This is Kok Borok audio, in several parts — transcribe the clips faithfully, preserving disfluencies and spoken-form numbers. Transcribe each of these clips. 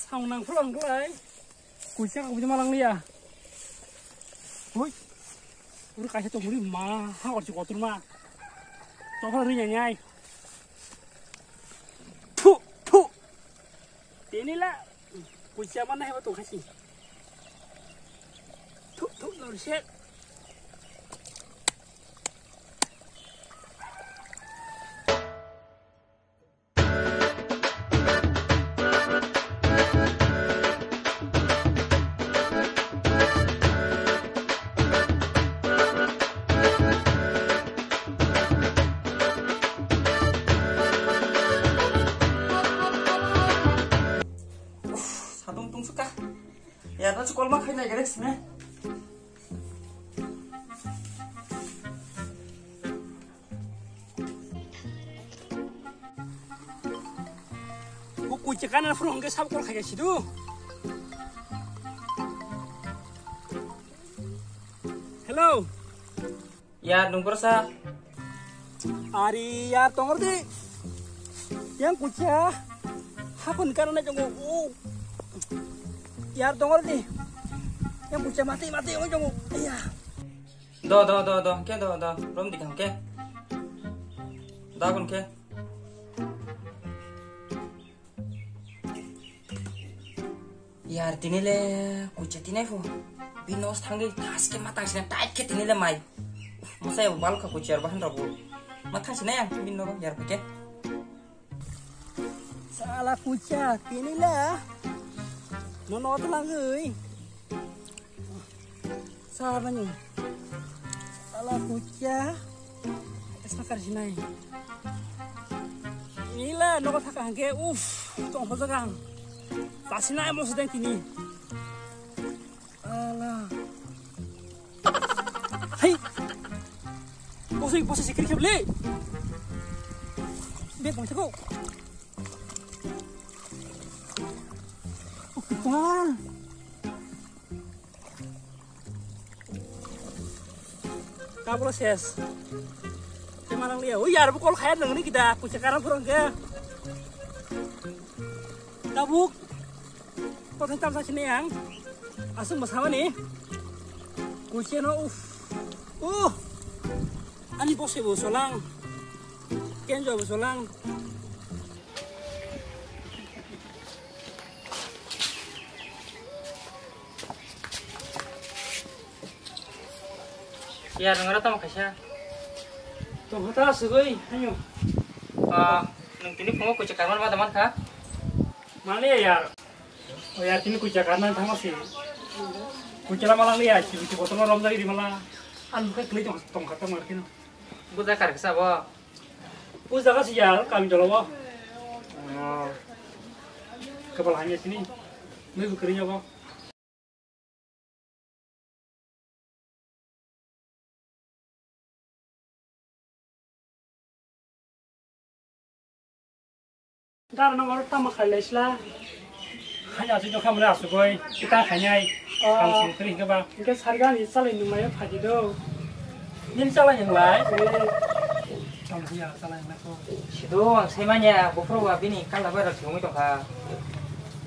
Samung nang phuru ang klai. Kuisa ka kuisa malang liya. Hui. Uru kaisa to muri ma ha orchi kotor ma. To phuru ri nyai. Thu thu. Tini la kuisa mana hewa to khasi. Thu thu lor shet. Sadung tungsukha. Ya, no chukol ma khaina gere sine. Bo kuchikana phuru hwnkhe sabo kol khaikha sidu. Hello. Yar nung borsa. Ari yar tongor di. Yang kucha. Hakun karana jongo. Oh. Yar tongor di. Yang kucha mati mati jongo. Iya. Do do do do ke do do rom di kam ke. Da kun ke. Yar tini le kucha tini phu. Bino thangli thas ke matang sina tight ke tini le mai. Masa ya bal ka kucha bahan rabu. Matang sina yang bino yar ke. Sala kucha tini le. Nono to langui. Sabani. Ala kucha. Sakar sinai. Ila nogo thaka hangke uf tong hojagang. Tasinai mo sedang kini. Ala. Hai. Posoi posoi sikir kebli. Be pong teko. Wah. Tabuk ses. Kemanang liya. Ui, yar bu kol khaya nang ni kita. Kucha karang purang ke. Tabuk. Kau tentang sa sini yang. Asung bersama ni. Kucha no uf. Uh. Ani bose bu solang. Kenjo bu solang. Yar, nwng aro tamo kaisa? Tongkha ta asugwi, haino. Ah, nwng tini phungo kucha karman ma da mankha? Maliya yar. O yar, tini kucha karman thangma si. Kucha lama lang liya, si kucha botol romjak ri mala. Ang bukai kwlwi tong, tongkha tongma kheno. Buja kar kisa bo? Buja kasi yar, kami jolo bo. Oh. Kepala hanya sini. Mui bukri nyobo. Dar no oro tamo khai laisla. Hai asu jokha mole asugoi kita khainai. Oh. Kam sing kri ke ba. Ke sarga ni salai nung mai phadi do. Nil salai nung lai. Eh. Tamo ya salai nung lai ko. Sido ang sai manya buphuru wa bini kala bara thumui tongkha.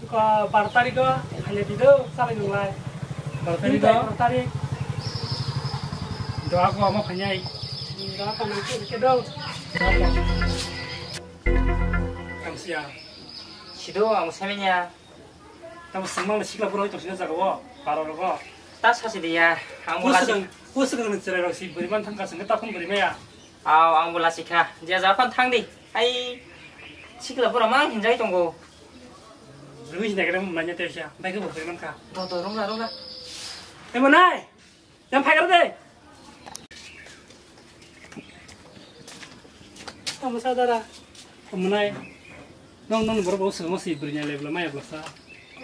Ko bar tarik o khaile dido salai nung lai. Bar tarik o? Bar tarik. Doa ko amo khainai. Doa ko nang ke do. Kamsia. Sido ang sai manya. Tamo sengmang le sikla buro tong sina jaga o. Baro rogo. Ta sasi diya. Ang bo lasi. Ko sengmang ni cherai rok si beriman thangka sengka ta phone beri maya. Aw, ang bo lasi kha. Je ja phan thang di. Ai, sikla pura mang hinjai tongo. Rumi hinjai kare manya te sia. Bai ko bo kore man kha. Do, do, rongla, rongla. Emo nai. Yang phai kare de. Amo sa dara. Amo nai. Nong, nong borok bo sengmo si berinya lebla maya blasa.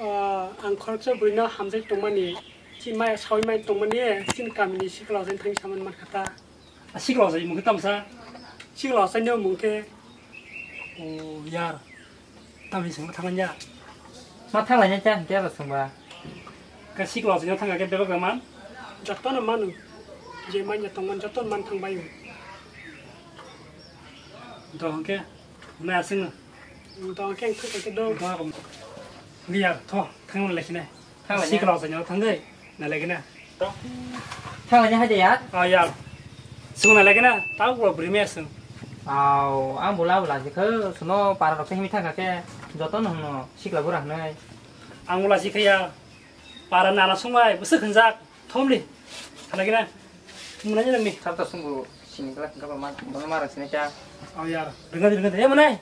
Ah, ang khoroksa bwrwino hamjak tongmani, chi maya sawi mai tongmani, chini kamini sikla jani thangwi saman mankha ta. A sikla jai mungkhe tamsa? Sikla jani mungkhe. O yar, tamni sengma thangya. Ma thanglaina cha hwnkhe aro sengba. Ka sikla jani thangya khe bebak da man? Jotono manu. Je manya tongman jotono man thangbaio. Do hwnkhe, nai aswkno. Do hwnkhe ang thangkha khe do. Do. Biya, tho, thang lai kine. Thang lai. Sikla sa nyo thang dei. Na lai kine. Thang lai hai de ya. Ah, ya. Sung na lai kine. Tau ko bri me sung. Au, ang bula bula je kho, suno para rok himi thang kha ke, joto no hwno sikla bura hwnwi. Ang bula je kha ya. Para nana sung bai, bwswk hwnjak. Thom li. Thang lai kine. Muna ni nang ni. Thar ta sung bu sini kala kha ba ma, ma ma ra sini cha. Au ya. Ringa ringa. E muna.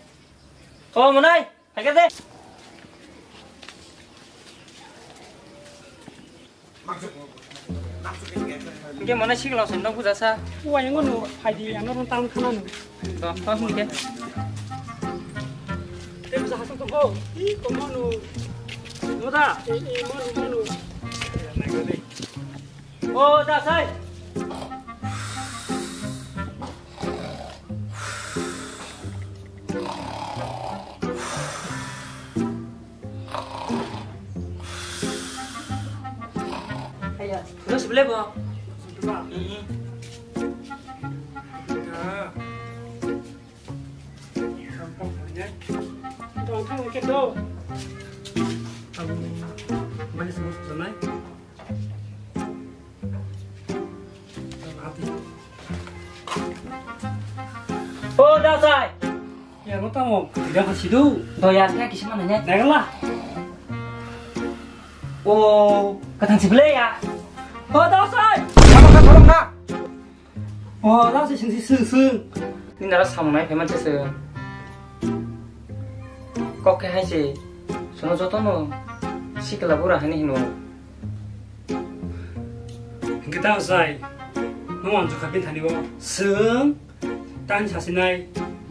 O muna. Hai khe de. Hingke mane sikla se nok buja sa. Wa yango no phaidi ano ron tam khana no. To, to hingke. Te buja hasam to ho. I ko manu. No da. E, e, manu, manu. O da sai. Aya, terus boleh bo? Iya. Gampang saja. Gampang mungkin tu. Kamu manis mus tunai. O da sai. Ya, lo tamo, tidak kasih tu. Do ya, kisa mana nya? Dagla. O, katang sibele ya. O da sai. Apa kau tolong nak? O, da sai sing sing sing. Ni nara samung nai phaima se. Kok khe hai se. Sono joto no sikla bura hani hino. Hingke ta sai, nwng ang jokha bini thani o. Swng, tani sasinai,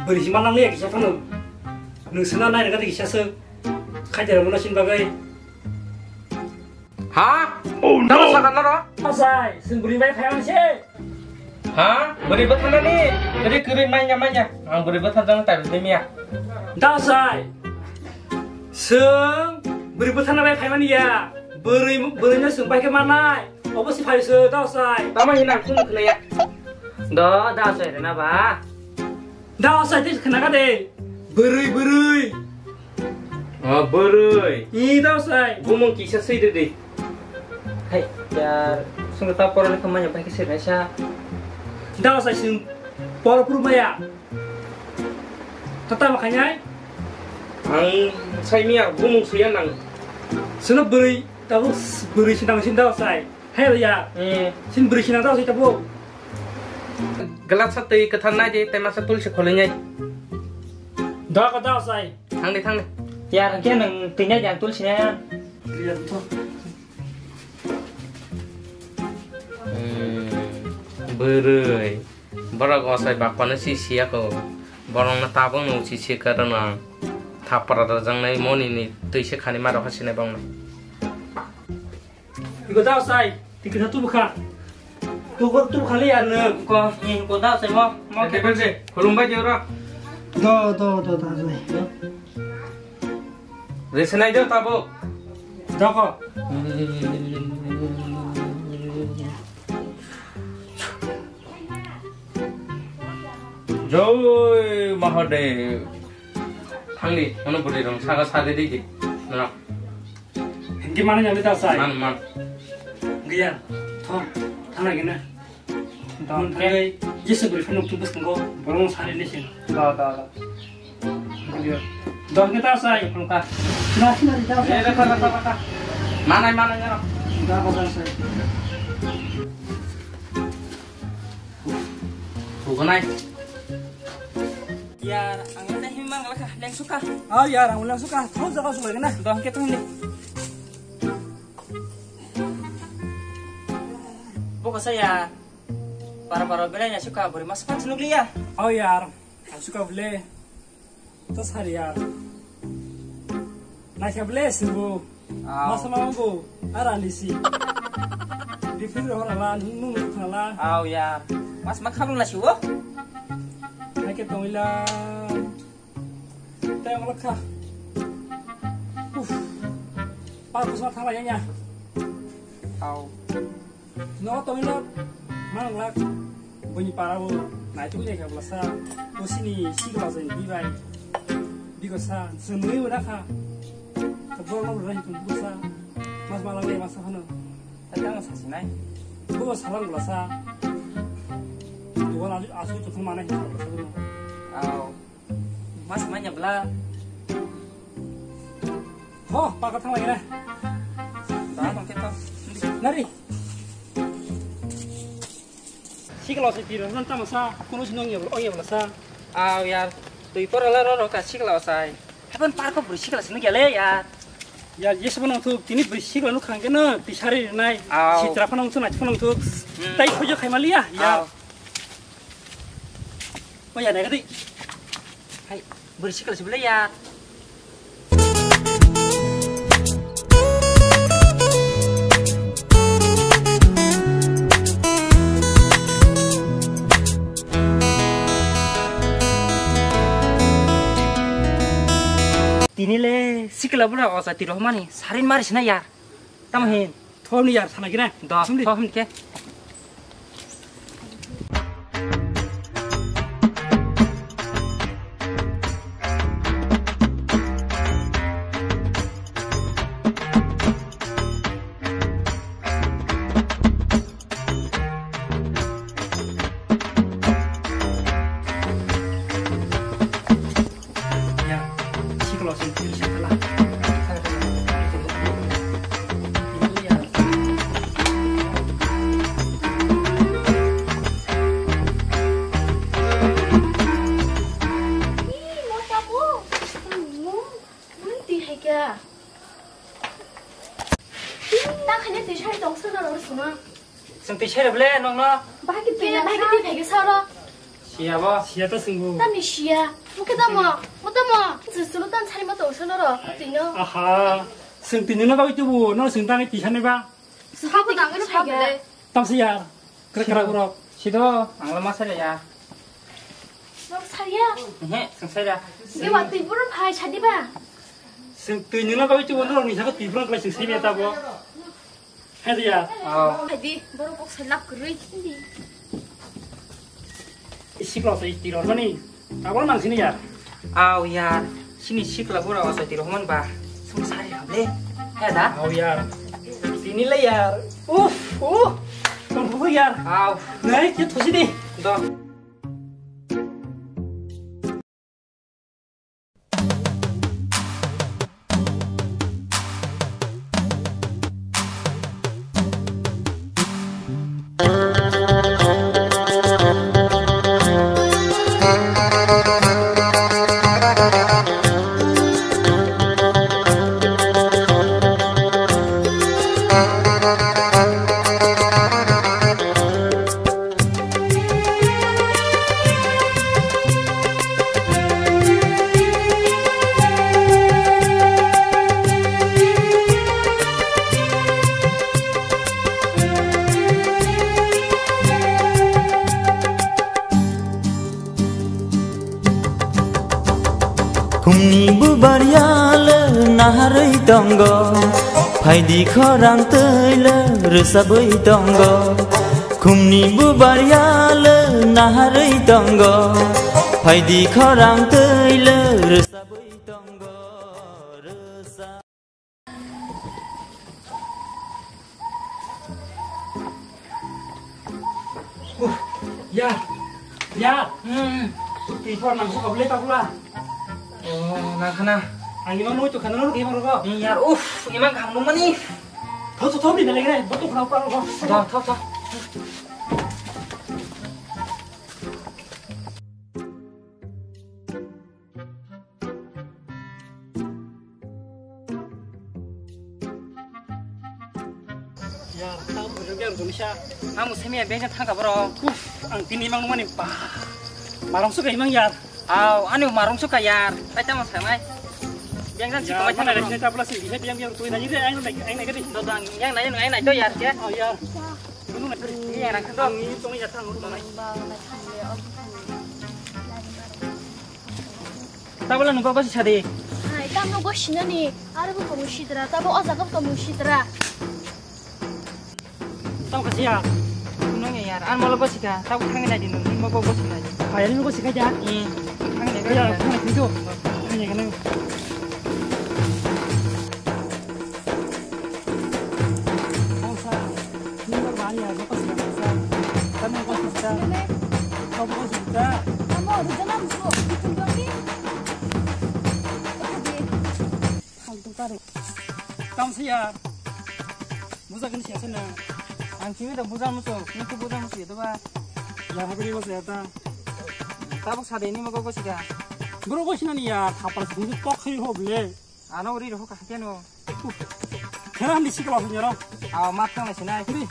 bwrwi si malang liya kisa phano. Nwng swngna nai rwgadi kisa swng. Khaitera mano sin bagwi. Ha? Oh no! Naro sakha naro? Ta sai, swng bwrwi bai phai ang se. Ha? Bwrwi bwtharnani? Bwrwi kwrwi manya manya. Ang bwrwi bwtharjakno tai rwdi miya. Ta sai, swng bwrwi bwtharna bai phaimani ya. Bwrwi, bwrwino swng bai khe manai. Obo si phai se, da sai. Tamo hina ang khung khwnaya. Do, da sai rena ba. Da sai te khna ka de. Bwrwi, bwrwi. O, bwrwi. I, da sai. Bumung kisa swi de de. Hai, yar, sung ta poro le khamanya bai khe swi naisa. Da sai sung poro puru maya. Tata ma khainai? Ang sai miya bumung swiya nang. Sino bwrwi, tabuk bwrwi sinang sin da sai. Hel ya. Eh. Sin bwrwi sinang da sai tabuk. Glass sa twi kwthar nai di, tei masa tulsi kholi nai. Da ka da sai. Thang di, thang di. Ya, khe nang twi nai di, ang tulsi nai. Liya to. Hmm, bwrwi. Borok osai bakpano si siya ko. Borokno tabukno uchi si kwrwngno ang thapra rwjaknai monini twi se khani ma rokha sinai bongno. Iko da sai, tikita tu bukha. Tu ko tu khali ar ne. Ko, ko da sai mo. Mo ke. Khulumbai di ora. Do, do, do, da sai. Resinai do tabuk. Doko. Joi Mahadev. Thangdi, ono bwrwi rong saga saga di di. Nang. Hindi mana nyamita sai. Man, man. Giyan. Thong. Thana gina. Dong, thangai, Jisu bwrwi phano tubus tongo, borok sari ni sini. Do, do, do. Dong kita sai. Phunukha. Sina, sina, sina, sina. Eh, raka, raka, raka. Manai, manai, manai. Da, da, da, sai. Bukanai. Yar, ang na himang laka, leng suka. Ah, yar, ang leng suka. Thong jaga suka gana. Dong, kita ni. Buka saya. Para para belai na suka beri mas pan sunuk liya. Oh yar, suka beli. To sari yar. Na kya beli sunggu. Au. Mas mau bu, arani si. Di pin roh rala, nung nung rala. Au yar. Mas mak khabang na suwo. Na kya tongila. Tei ang lakha. Uf. Pa kusma thala yanya. Au. No tongila. Mang lak. Bini para bo. Nai tu jai kabla sa. To sini si kabla sa ni bai. Biko sa. Sumui udah kha. Boro no bwrwi hinkhe bwsa mas ma langni masa phano. Tamo sasinai. Bo salang bwlasa. Dugan asu asu tuthung manai hinkhe bwlasa duno. Au. Mas manya bwla. Ho, paka thang lagi na. Da tong khe to. Nari. Sikla se tiro nan tamo sa, kuno sinong ya, ong ya bwlasa. Au yar, twi pora la ro ro ka sikla sai. Hapan parko bwrwi sikla sinu gele yar. Yar, yes bono thuk, tini bwrwi sikla nuk khang keno, tisari nai. Au. Sitra phano thuk, nai phano thuk. Hmm. Tai khojo khai mali ya, yar. Au. O ya, nai gadi. Hai, bwrwi sikla sibole ya. Tini le sikla bura o jati rohmani sarin mari sina yar. Tamo hin. Thom ni yar sana kira. Do, thom ni. Thom ni ke. Ya, sikla sing kiri sakala. Ih, mo tabu. Mo, mo twi hai kha. Ta khani twi sari tong sir na ro suma. Sing twi sari ble nong no. Bahai ki twi, bahai ki twi phai ke saro. Siya bo. Siya ta singbu. Tamni siya. Mo ke tamo, mo tamo. Sir sulu tan sari mo tong sir na ro. Twi no. Aha. Sing twi no ba itu bu. No sing tang twi sani ba. Sabo dang no phai ke. Tam siya. Kra kra urok. Sido, ang lama saja ya. Nok saya. Ehe, sing saya. Dia waktu ibu rum hai sadi ba. Sing twi nuna kau itu bondo ni saka twi pura kau sing saya ta bo. Hai dia. Oh. Hai di, borok kok selap kerui. Isi kau saya tiro mani. Tabuk nang sini ya. Au yar, sini sikla bura o sati rohman ba. Sum sari hamle. He da? Au yar. Sini le yar. Uf, uh. Tong bubu yar. Au. Nai, ke thosi di. Do. Khumni bubar yale naharwi tongo, phaidi khorang twi le rwsabwi tongo. Khumni bubar yale naharwi tongo, phaidi khorang twi le rwsabwi tongo. Rwsa- Uh, ya, ya. Hmm. Twi por nang buka bule tabula. Oh, nang khana. Ang imang nui tu khana nuru imang rugo. Hmm, yar, uff, imang kaham nung mani. Tho, tho, tho, bini lagi rai, botu khana pura rugo. Tho, tho, tho. Yar, tam bujung yar gunisa. Amo semiya bengsa thangka boro. Uf, ang tini mang mani ba. Marong suka imang yar. Aw, ani marong suka yar. Pai tamo sanai. Bengsa si kawai thangka boro. Sini tabla sini, he biyang biyang tui nai de, ang nai, ang nai gadi. Do dang, yang nai, yang nai do yar ke. Oh yar. Gunung nai. Yang nai do. Ang ni tong ya thang gunung nai. Tabla nungkha bosi sadi. Hai, tamo bosi nani, aro bo kamu sidra, tamo o jaga kamu sidra. Tamo kasiya. Nung ya yar, an molo bosi ka, tamo thang nai di nung, mo bo bosi nai di. Hai, ani bosi ka ja. Hmm, thang nai ka. Ya, thang nai tu. Thang nai ka nang. Da. Amo, rujana musuh, ditunjoni. Oke, di. Faltu karo. Tamsiya. Buja kini siya sana. Ang sini da buja musuh, ini tuh buja musuh itu ba. Ya, habri musuh ya ta. Tabuk sade ini mau kau sih dah. Bro, kau sini nih ya, kapal sini tok kiri ho beli. Ano ri roho ka hakeno. Kera handi sikla ho nyaro. Aw, mat tang lai sinai. Ri.